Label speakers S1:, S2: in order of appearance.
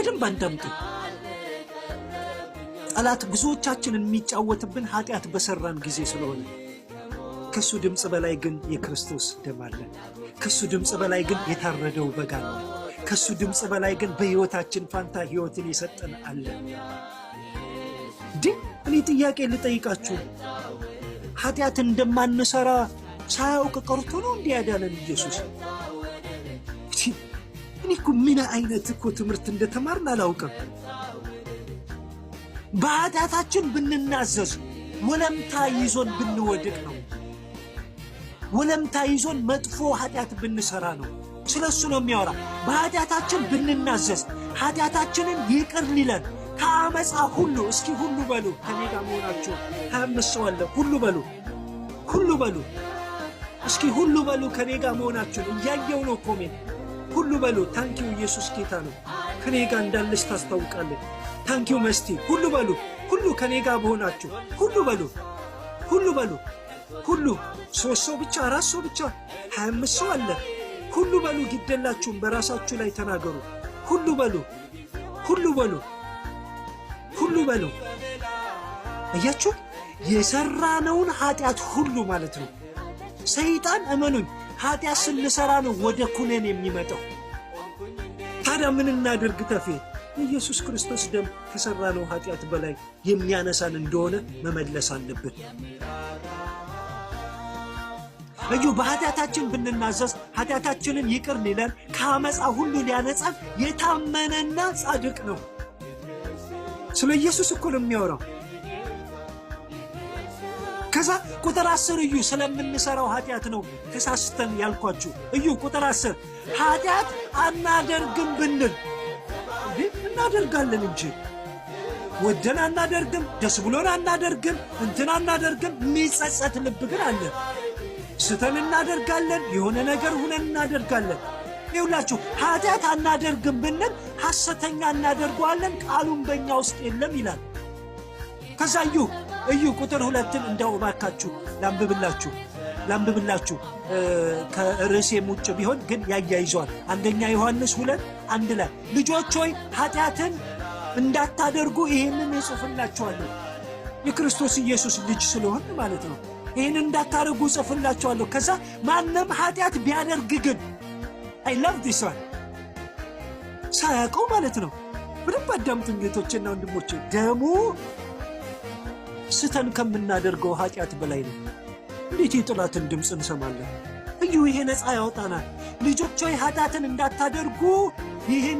S1: በደንብ አዳምጡ። ጠላት ብዙዎቻችንን የሚጫወትብን ኃጢአት በሰራን ጊዜ ስለሆነ፣ ከሱ ድምፅ በላይ ግን የክርስቶስ ደም አለ። ከሱ ድምፅ በላይ ግን የታረደው በግ አለ። ከሱ ድምፅ በላይ ግን በሕይወታችን ፋንታ ሕይወትን የሰጠን አለ። እንዴ፣ እኔ ጥያቄ ልጠይቃችሁ። ኃጢአት እንደማንሰራ ሳያውቅ ቀርቶ ነው እንዲህ ያዳነን ኢየሱስ? እኔ እኮ ምን አይነት እኮ ትምህርት እንደተማርን አላውቅም። በኃጢአታችን ብንናዘዝ ወለምታ ይዞን ብንወድቅ ነው። ወለምታ ይዞን መጥፎ ኃጢአት ብንሰራ ነው። ስለ እሱ ነው የሚያወራ። በኃጢአታችን ብንናዘዝ ኃጢአታችንን ይቅር ሊለን ከአመፃ ሁሉ፣ እስኪ ሁሉ በሉ፣ ከኔ ጋር መሆናችሁ 25 ሰው አለ። ሁሉ በሉ፣ ሁሉ በሉ፣ እስኪ ሁሉ በሉ። ከኔ ጋር መሆናችሁን እያየው ነው comment። ሁሉ በሉ። Thank you። ኢየሱስ ጌታ ነው። ከኔ ጋር እንዳለች ታስታውቃለች። Thank you መስቲ። ሁሉ በሉ። ሁሉ ከኔ ጋር መሆናችሁ ሁሉ በሉ፣ ሁሉ በሉ። ሁሉ ሶስት ሰው ብቻ፣ አራት ሰው ብቻ፣ 25 ሰው አለ። ሁሉ በሉ። ግደላችሁም በራሳችሁ ላይ ተናገሩ። ሁሉ በሉ፣ ሁሉ በሉ፣ ሁሉ በሉ። አያችሁ፣ የሰራነውን ኃጢአት ሁሉ ማለት ነው። ሰይጣን እመኑኝ ኃጢአት ስንሰራ ነው ወደ ኩነኔ የሚመጣው። ታዲያ ምን እናድርግ ተፌ? የኢየሱስ ክርስቶስ ደም ከሰራነው ኃጢአት በላይ የሚያነሳን እንደሆነ መመለስ አለብን። እዩ፣ በኃጢአታችን ብንናዘዝ ኃጢአታችንን ይቅር ሊለን ከአመፃ ሁሉ ሊያነጻን የታመነና ጻድቅ ነው። ስለ ኢየሱስ እኮ ነው የሚያወራው። ከዛ ቁጥር 10 እዩ፣ ስለምንሰራው ኃጢአት ነው ተሳስተን ያልኳችሁ። እዩ ቁጥር 10፣ ኃጢአት አናደርግም ብንል፣ እናደርጋለን እንጂ፣ ወደን አናደርግም፣ ደስ ብሎን አናደርግም፣ እንትን አናደርግም። የሚጸጸት ልብ ግን አለ። ስተን እናደርጋለን፣ የሆነ ነገር ሁነን እናደርጋለን። ይውላችሁ ኃጢአት አናደርግም ብንል ሐሰተኛ እናደርገዋለን፣ ቃሉን በእኛ ውስጥ የለም ይላል። ከዛ እዩ እዩ ቁጥር 2ን እንደው እባካችሁ ላንብብላችሁ ላንብብላችሁ፣ ከርዕሴም ውጭ ቢሆን ግን ያያይዘዋል። አንደኛ ዮሐንስ 2:1 ላይ ልጆች ሆይ፣ ኃጢአትን እንዳታደርጉ ይህንን እጽፍላችኋለሁ። የክርስቶስ ኢየሱስ ልጅ ስለሆን ማለት ነው። ይህን እንዳታደርጉ እጽፍላችኋለሁ። ከዛ ማንም ኃጢአት ቢያደርግ ግን፣ I love this one፣ ሳያውቀው ማለት ነው። በደንብ አዳምጡኝ እህቶቼና ወንድሞቼ፣ ደሙ ስተን ከምናደርገው ኃጢአት በላይ ነው። እንዴት የጠላትን ድምፅ እንሰማለን? እዩ፣ ይሄ ነፃ ያወጣናል። ልጆች ሆይ፣ ኃጢአትን እንዳታደርጉ ይህን